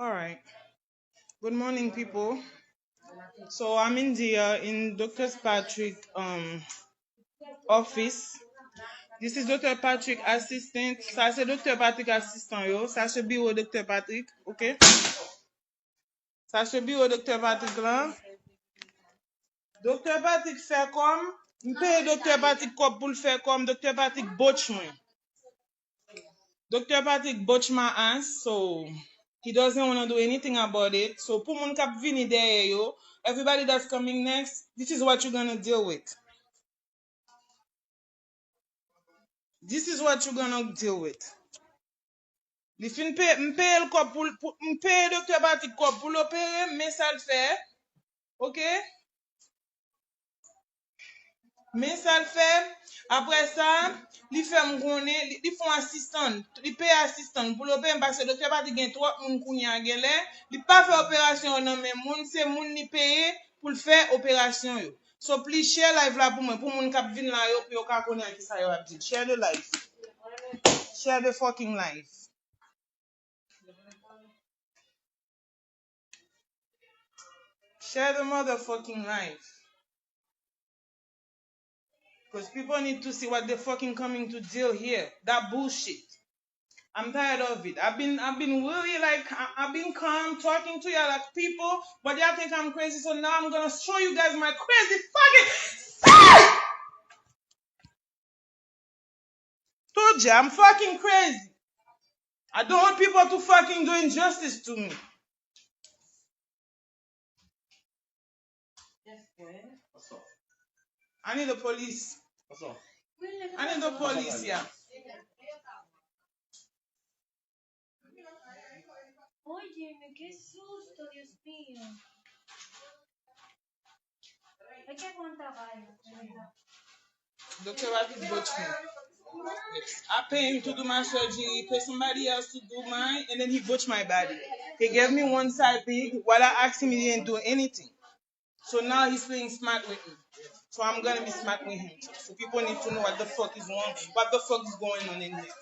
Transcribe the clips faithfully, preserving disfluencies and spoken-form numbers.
All right. Good morning, people. So I'm in there in Doctor Patrick um office. This is Doctor Patrick assistant. Sa se Doctor Patrick asistan yo. Sa se biwo Doctor Patrick, ok? Sa se biwo Doctor Patrick lan. Doctor Patrick fè kòm, m peye Doctor Patrick kòb pou l fè kòm, Doctor Patrick botch mwen. Doctor Patrick botch my ass, so he doesn't wanna do anything about it. So pou moun k ap vini dèyè yo, everybody that's coming next, this is what you gonna deal with. This is what you gonna deal with. Li fin peye, m peye l kòb pou, pou m peye Doctor Patrick kòb pou l opere m, men sa l fè. Ok? Men sa l fè. Apre sa, li fè m konnen, li, li fè yon asistan, li peye asistan pou l opere m, paske Doctor Patrick gen twòp moun kounye a genlè, li pa fè operasyon yo nan men moun, se moun li peye pou l fè operasyon yo. So please share live la pou mwen, pou moun k ap vin la yo, pou yo ka konnen a kisa yo ap di. Share the live. Share the fucking live. Share the motherfucking live. Because people need to see what the fucking coming to deal here. That bullshit. I'm tired of it. I've been I've been really like I, I've been calm talking to y'all like people, but y'all think I'm crazy. So now I'm gonna show you guys my crazy fucking side. Told you I'm fucking crazy. I don't want people to fucking do injustice to me. I need the police. I need the police, yeah. Óyeme, qué susto, Dios mío. Hay que aguantar vara. Doctor Patrick botch me. I pay him to do my surgery, pay somebody else to do mine, and then he botch my body. He gave me one side big while I asked him, he didn't do anything. So now he's playing smart with me. So I'm gonna be smart with him too. So people need to know what the fuck is wrong, what the fuck is going on in here.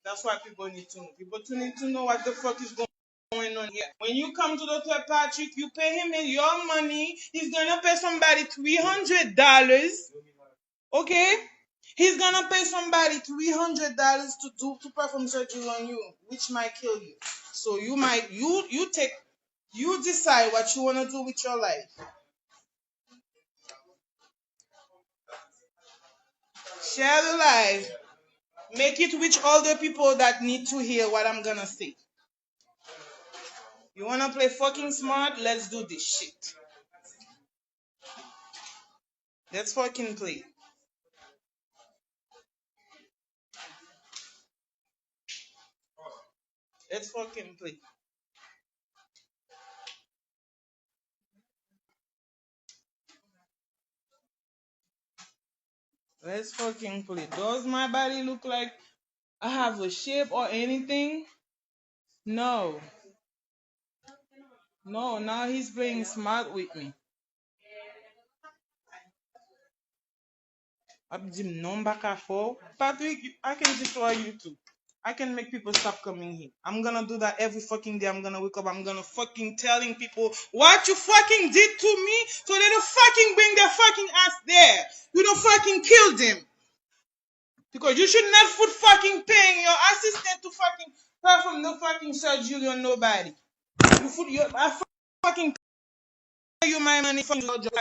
That's what people need to know. People too need to know what the fuck is going on here. When you come to Doctor Patrick, you pay him your money. He's gonna pay somebody three hundred dollars. Okay? He's gonna pay somebody three hundred dollars to do to perform surgery on you, which might kill you. So you might you you take you decide what you wanna do with your life. Share the live. Make it reach all the people that need to hear what I'm gonna say. You wanna play fucking smart? Let's do this shit. Let's fucking play. Let's fucking play. Let's fucking play. Does my body look like I have a shape or anything? No. No, now he's playing smart with me. Ap di m non, m pa ka fè w. Patrick, I can destroy you too. I can make people stop coming here. I'm gonna do that every fucking day. I'm gonna wake up. I'm gonna fucking telling people what you fucking did to me, so they don't fucking bring their fucking ass there. You don't fucking kill them. Because you should not put fucking paying your assistant to fucking perform no fucking surgery on nobody. You put your I fucking pay you my money from your job.